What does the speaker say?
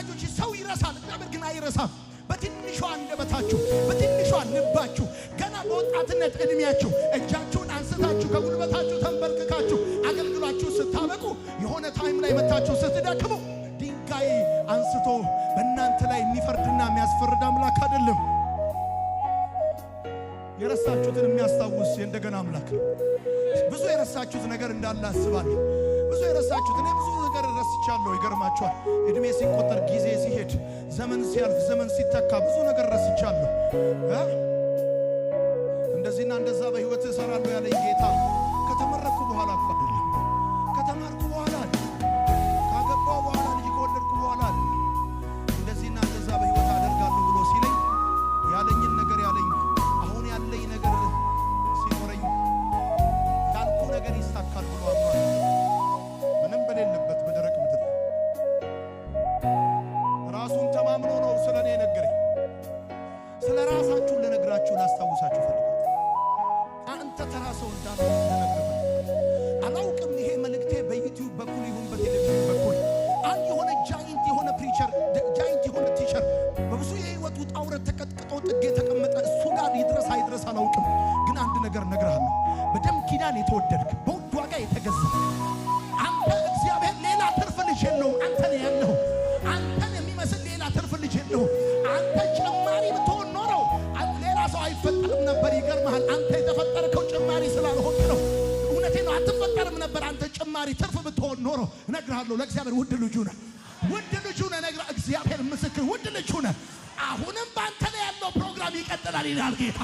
ወዳጆች፣ ሰው ይረሳል፣ እግዚአብሔር ግን አይረሳም። በትንሿ አንደበታችሁ፣ በትንሿ ልባችሁ፣ ገና በወጣትነት ዕድሜያችሁ እጃችሁን አንስታችሁ ከጉልበታችሁ ተንበርክካችሁ አገልግሏችሁ ስታበቁ የሆነ time ላይ መታችሁ ስትደክሙ ድንጋይ አንስቶ በእናንተ ላይ የሚፈርድና የሚያስፈርድ አምላክ አይደለም። የረሳችሁትን የሚያስታውስ የእንደገና አምላክ ነው። ብዙ የረሳችሁት ነገር እንዳለ አስባለሁ። ብዙ የረሳችሁት፣ እኔ ብዙ ነገር ረስቻለሁ። ይገርማችኋል። እድሜ ሲቆጠር፣ ጊዜ ሲሄድ፣ ዘመን ሲያልፍ፣ ዘመን ሲተካ ብዙ ነገር ረስቻለሁ። እንደዚህና እንደዛ በህይወት እሰራለሁ ያለኝ ጌታ ከተመረቅኩ በኋላ እኮ አይደለም፣ ከተማርኩ በኋላ አይደለም፣ ካገባሁ በኋላ፣ ልጅ ከወለድኩ በኋላ አይደለም። እንደዚህና እንደዛ በህይወት አደርጋለሁ ብሎ ሲለኝ ያለኝን ነገር ያለኝ አሁን ያለኝ ነገር ሲኖረኝ ያልኩ ነገር ይሳካል ብሎ አምኗል። ምንም በሌለበት በደረቅ ምድር ራሱን ተማምኖ ነው ስለ እኔ የነገረኝ። ስለ ራሳችሁ ልነግራችሁ፣ ላስታውሳችሁ ፈልጋለሁ። አንተ ተራ ሰው እንዳልሆንክ ልነግርህ ፈልጋለሁ። አላውቅም፣ ይሄ መልእክቴ በ YouTube በኩል ይሁን በቴሌቪዥን በኩል አንድ የሆነ giant የሆነ preacher፣ giant የሆነ teacher፣ በብዙ የህይወት ውጣ ውረድ ተቀጥቅጦ ጥግ የተቀመጠ እሱ ጋር ይድረስ አይድረስ አላውቅም። ግን አንድ ነገር እነግርሃለሁ። በደም ኪዳን የተወደድክ፣ በውድ ዋጋ የተገዛ አንተ፣ እግዚአብሔር ሌላ ትርፍ ልጅ የለውም። አንተ ነው ያለው። አንተን የሚመስል ሌላ ትርፍ ልጅ የለውም። አንተ ጭማሪ ብትሆን ኖሮ ሌላ ሰው አይፈጠርም ነበር። ይገርምሃል። አንተ የተፈጠርከው ጭማሪ ስላልሆንክ ነው። እውነቴን ነው። አትፈጠርም ነበር አንተ ጭማሪ ትርፍ ብትሆን ኖሮ። እነግርሃለሁ፣ ለእግዚአብሔር ውድ ልጁ ነህ። ውድ ልጁ ነህ። እግዚአብሔር ምስክር፣ ውድ ልጁ ነህ። አሁንም በአንተ ላይ ያለው ፕሮግራም ይቀጥላል ይላል ጌታ።